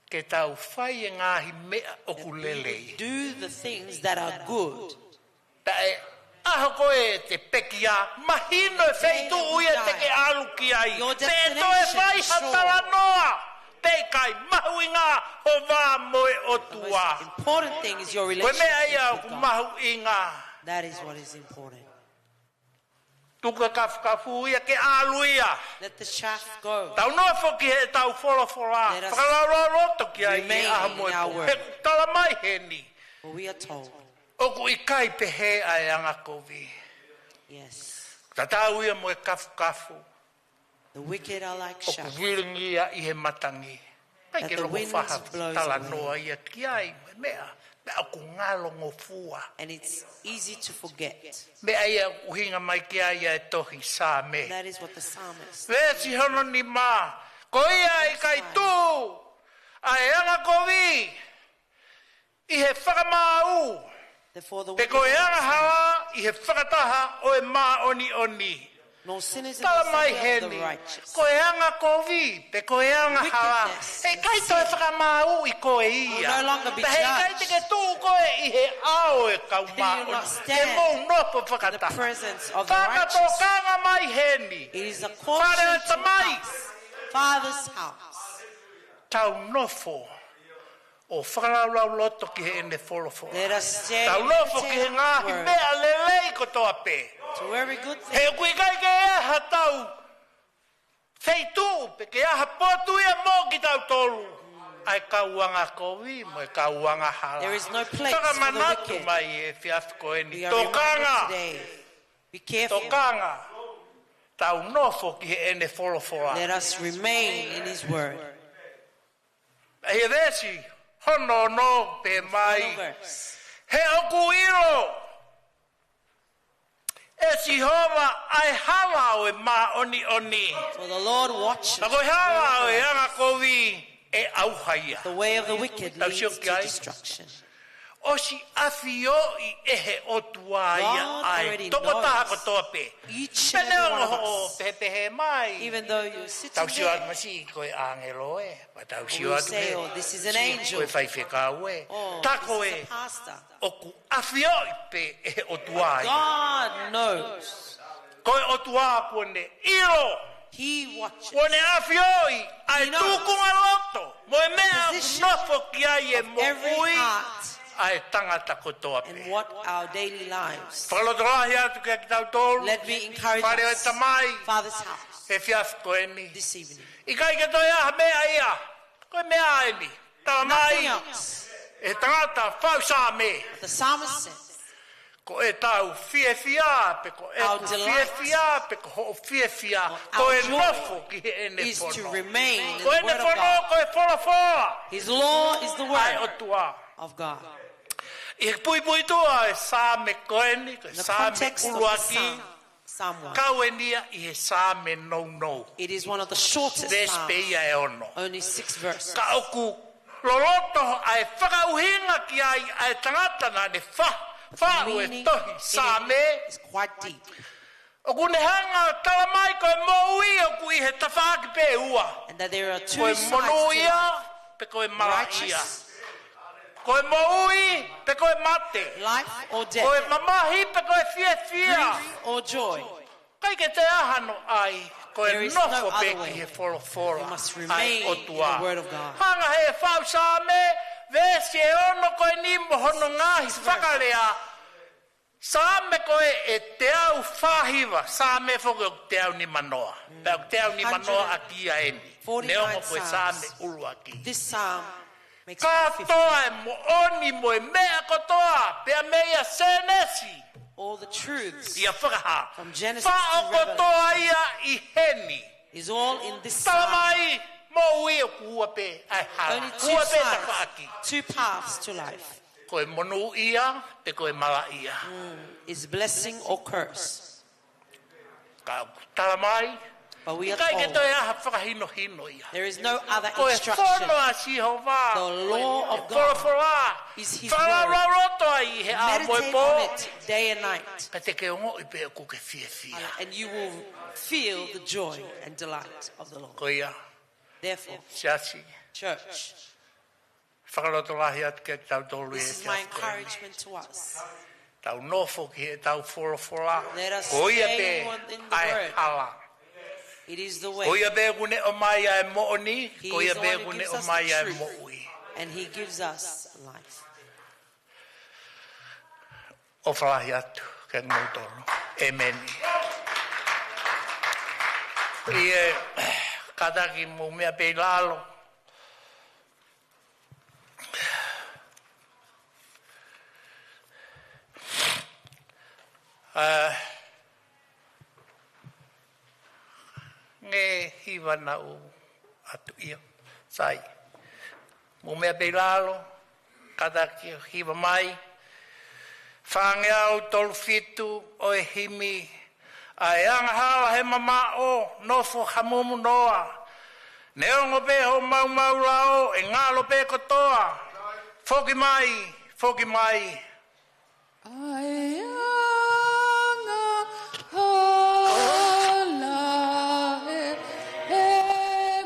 ke tau fai e ngaahi meʻa ʻoku lelei. Pea ʻi he ʻaho ko ē te pekia, mahino e feituʻu ia te ke ʻalu ki ai. Pe toe fai ha talanoa pe ʻikai, mahuʻinga ho vā mo e ʻOtua. Ko e meʻa ia ʻoku mahuʻinga. Tuku e kafukafu ia ke ʻalu ia. Tau nofo ki heʻetau folofola. Fakalaulauloto ki ai ʻi he ʻaho mo e pō. He ʻoku tala mai heni, ʻoku ʻikai pehē ʻa e angakovi. Tatau ia mo e kafukafu ʻoku vilingia ʻi he matangi. ʻIkai ke loko fai ha talanoa ia ki ai mo e meʻa, meʻa ʻoku ngalongofua. Meʻa ia ʻoku ʻuhinga mai ki ai ʻa e tohi Saame. Veesi hono nima, ko ia ʻe ʻikai tuʻu ʻa e angakovi ʻi he fakamāu, pe ko e angahala ʻi he fakataha ʻo e māʻoniʻoni. Tala mai heni, ko e angakovi pe ko e angahala, he ʻikai toe fakamāuʻi koe ia. Pea he ʻikai te ke tuʻu koe ʻi he ʻao ʻo e kau māʻoniʻoni, ke mou nofo fakataha. Fakatokanga mai heni, fale ʻo e Tamai. Tau nofo ʻo fakalaulauloto ki heʻene folofola. Tau nofo ki he ngaahi meʻa lelei kotoa pē. He ʻoku ʻikai ke ʻi ai ha tau feituʻu pe ke ʻi ai ha potu ia mo kitautolu, ʻa e kau angakovi mo e kau angahala. Fakamanatu mai he efiafi ko eni. Tokanga. Tokanga. Tau nofo ki heʻene folofola. ʻI he veesi hono ono pehē mai, he ʻoku ʻilo ʻe Sihova ʻa e hala ʻo e māʻoniʻoni. For the Lord watches Ka ko e hala ʻo e over anga kovi ʻe ʻauha ia. The way of the wicked Tau leads sio to ki ai. Destruction. ʻOsi ʻafioʻi ʻe he ʻOtua ia God ʻa e already tokotaha knows kotoa pē. Each and Pene every one ongo of hoʻo us. Pehepehē mai. Even though you're sitting Tau sio there, atu masi ko e ʻāngelo ē. Pea tau we sio will atu say, ē. "Oh, this is an Sio angel." Ko e faifekau ē. "Oh, Tako this is ē. A pastor." ʻOku ʻafioʻi pē ʻe he ʻOtua ia. God knows. Ko e ʻOtua kuo ne ʻilo. He watches. Kuo ne ʻafioʻi ʻa e He knows. Tukunga loto. Mo e meʻa ʻoku Position nofo ki ai e of every moʻui heart ʻa e tangata kotoa pē. And what our daily lives. Fakalotolahi atu kia kitautolu. Let me encourage Fale ʻo e us. Tamai. Father's house. He efiafi ko eni. This evening. ʻIkai ke toe ʻi ai ha meʻa ia. Ko e meʻa eni. Tala mai. Nothing else. ʻE he tangata faʻu Saame. The psalmist says, Ko ʻetau fiefia, pe ko ʻeku Our delight fiefia, pe ko hoʻo fiefia, or ko our e joy nofo ki heʻene is to fono. Remain in Ko the ʻene word of fono, God. Ko e folofola. His law is the word ʻA e ʻOtua. Of God. ʻI he puipuituʻa ʻo e Saame ko eni, ko e In the Saame context of the ʻuluaki, Psalm, Psalm one. Kau eni ia ʻi he Saame nounou. It is one of the shortest Veesi pē ia Psalms. ʻE ono. Only six verses. Ka ʻoku loloto ʻa e fakaʻuhinga ki ai ʻa e tangata naʻa ne fa, The faʻu e meaning tohi in it Saame. Is quite deep. ʻOku ne hanga ʻo tala mai ko e moʻui ʻoku ʻi he tafaʻaki pē ʻe ua. And that there are two Ko e sides to monūʻia, life. Pe ko e malaʻia. Righteous. Ko e moʻui, pe ko e mate. Life or death. Ko e mamahi, pe ko e fiefia. Grief or joy. ʻIkai ke toe ʻi ai hano ʻai, ko e There is no nofo pē other way. Ki he folofola You must ʻa e remain in the ʻOtua. Word of God. Hanga he faʻu Saame, veesi ʻe ono ko eni mo hono ngaahi This verse. Fakalea. Saame ko ē ʻe teau fāhiva, Saame foki ʻoku teau nimanoa. Mm. Pea ʻoku teau nimanoa ʻaki ia eni. Hundred forty-nine Neongo ko e Saame Psalms. ʻUluaki. This Psalm makes one fifty. Kātoa e moʻoni mo e meʻa kotoa, pea mei a Sēnesi. All the truths ʻIa Fakahā. From Genesis to Revelation Faʻo kotoa ia ʻi heni. Is all in this Tala Psalm. Mai, moʻui ʻoku ua pē, ʻa e hala. Only two Ua pē sides, tafaʻaki. Two paths to life. Ko e monūʻia, pe ko e malaʻia. Mm, is blessing or curse. Ka tala mai, But we are ʻikai ke told toe ʻi ai ha fakahinohino ia. There is no other Ko e instruction. Fono ʻa Sihova, The law of God folofola, is his word. Fakalaulauloto ai he ʻaho mo e Meditate pō. On it day and night. Pea te ke ongoʻi pē ʻoku ke fiefia. And you will feel the joy and delight of the Lord. Ko ia, Therefore, siasi, church, fakalotolahi atu kia kitautolu ʻi he This is my efiafi ko eni. Encouragement to us. Tau nofo ki heʻetau folofola. Let us Ko ia stay pē in the ʻa e word. Hala. It is the way. Ko ia pē ʻoku ne ʻomai ʻa e moʻoni. He Ko ia is the pē one who ʻoku ne gives us ʻomai the ʻa e truth. Moʻui. And he gives us life. ʻOfa lahi atu kia kimoutolu. ʻĒmeni. ʻI he kātaki mou meʻa pē ʻi lalo. ʻA, nge hiva naʻu atu ia. Sai. Mou meʻa pē ʻi lalo, kātaki hiva mai. Fāngeau tolu fitu ʻo e himi, ʻa e angahala he mamaʻo, nofo hamumu noa. Neongo pē hoʻo maumau lao, ʻe ngalo pē kotoa. Foki mai, foki mai. ʻA e angahala he, he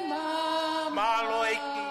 mamaʻo. Mālō ʻEiki.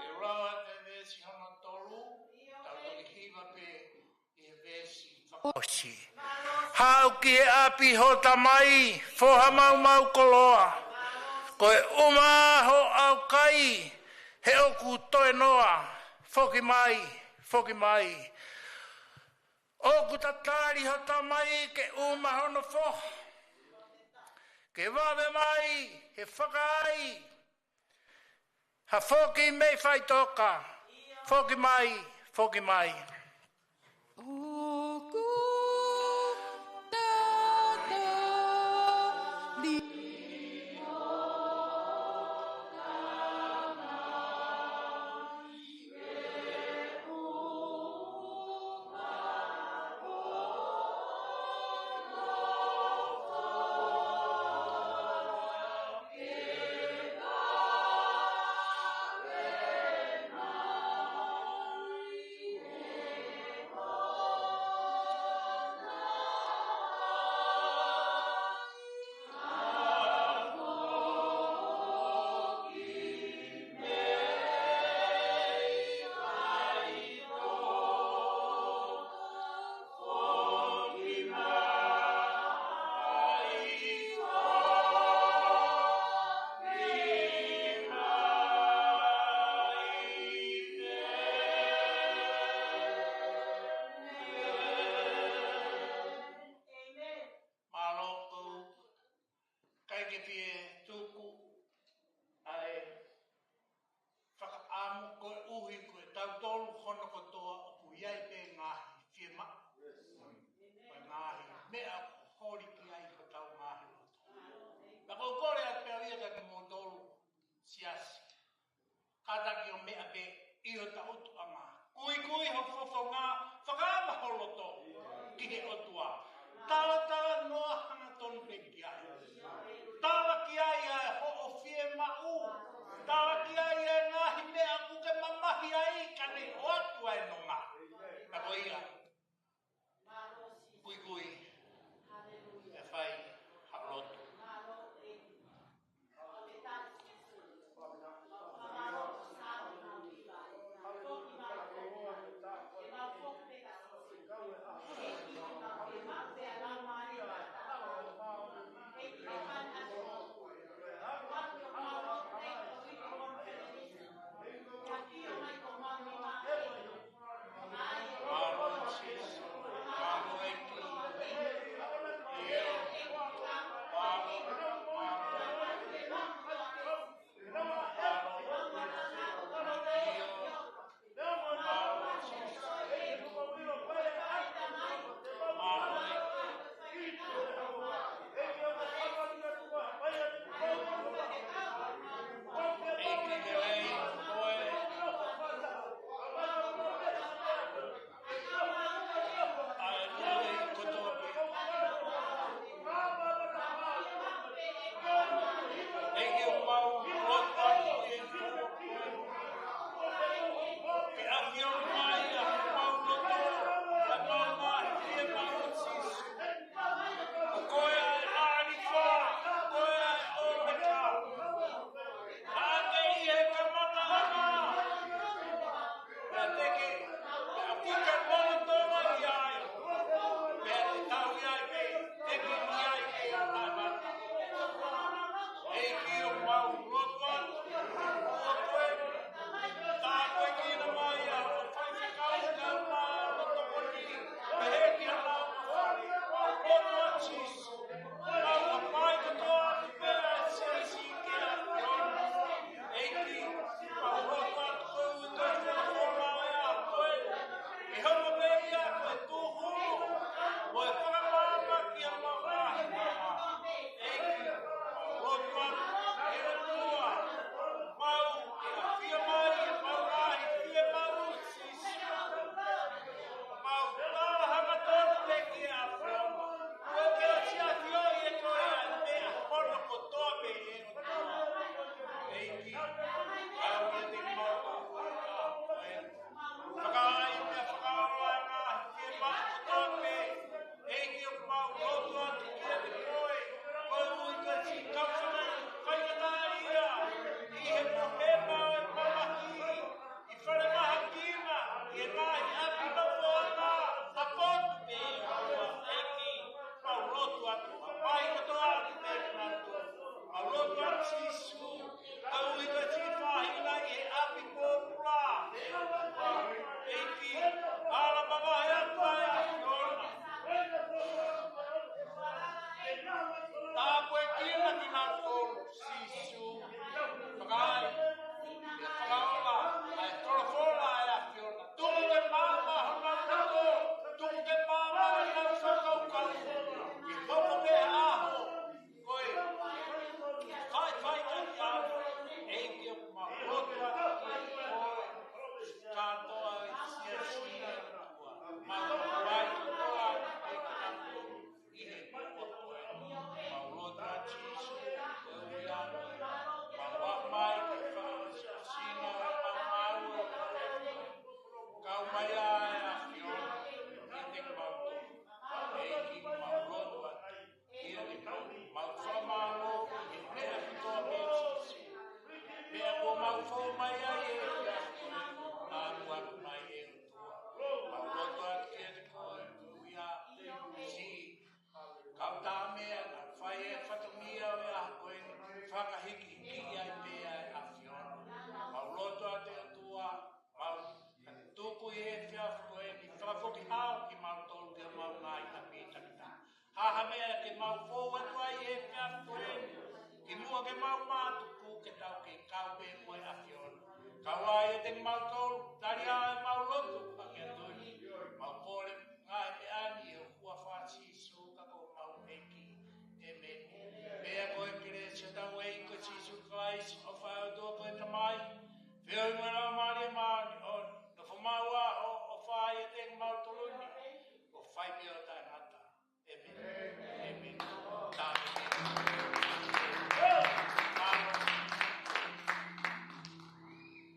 ʻE lava atu e veesi hono tolu, tau toki hiva pē ʻi he veesi fakaʻosi. Haʻu ki he ʻapi ho Tamai, foha maumau koloa. Ko e ʻuma ho ʻaukai, he ʻoku toe noa. Foki mai, foki mai. ʻOku tatali ho Tamai ke ʻuma hono foha. Ke vave mai, he fakaai. Ha foki mei faʻitoka. Foki mai, foki mai. ʻOku tatali. Mālō ʻoku ʻikai ke fie tuku ʻa e fakaʻamu koeʻuhi ko e tautolu hono kotoa ʻoku ʻi ai pē ngaahi fiemaʻu. Ko e ngaahi meʻa ʻoku holi ki ai hotau ngaahi loto. Pea ʻoku ou kole atu pē au ia kiate kimoutolu siasi. Kātaki ʻo meʻa pē ʻi hotau tuʻunga. Kuikui ho fofonga, fakaava ho loto ki he ʻOtua. Talatalanoa hangatonu pē ki ai. Tala ki ai ʻa hoʻo fiemaʻu. Tala ki ai ʻa e ngaahi meʻa ʻoku ke mamahi ai ka ne ʻoatu ʻa e nonga. Ka ko ia. Kuikui. ʻE fai ha lotu. Tāpuekina kinautolu, Sīsū. Fakaai, fakaola ʻa e folofola ʻa e ʻAfiona. Tuku ke maama honau loto, tuku ke maama honau fakakaukau. Ke hoko pē ʻaho ko e faifai ka ʻi ai, ʻEiki, ʻoku mau lotu atu kiate koe. Kātoa e siasi ʻa e ʻOtua. Mau lotu atu koe, ʻEiki, ʻi he ʻOtua. Mau lotu atu, Sīsū, koeʻuhi ko e mau aʻu mai ki he fakaʻosinga ʻo e mau ngāue. Kau mai ʻa e ʻAfiona kiate kimautolu. ʻEiki, mau lotu atu kiate koe, mau fakamālō ʻi he meʻa kotoa pē, Sīsū. Meʻa kuo mau fou mai ai ʻi he efiafi ni, mau aʻu mai, ʻe ʻOtua. Mau lotu atu kiate koe, ʻuia, Sīsū. Kau tā meʻa naʻe fai e fatongia ʻo e ʻaho ko eni, fakahīkihikiʻi ai pē ʻa e ʻAfiona. Mau lotu atu, ʻe ʻOtua, mau tuku ʻi he efiafi ko eni, fakafokihā kimautolu ki homau ngaahi ʻapi takitaha. Ha ha meʻa ke mau fou atu ai ʻi he efiafi ko eni, kimuʻa ke mau mātuku, ke tau kei kau pē mo e ʻAfiona. Kau ai ʻiate kimautolu, tali ʻa e mau lotu,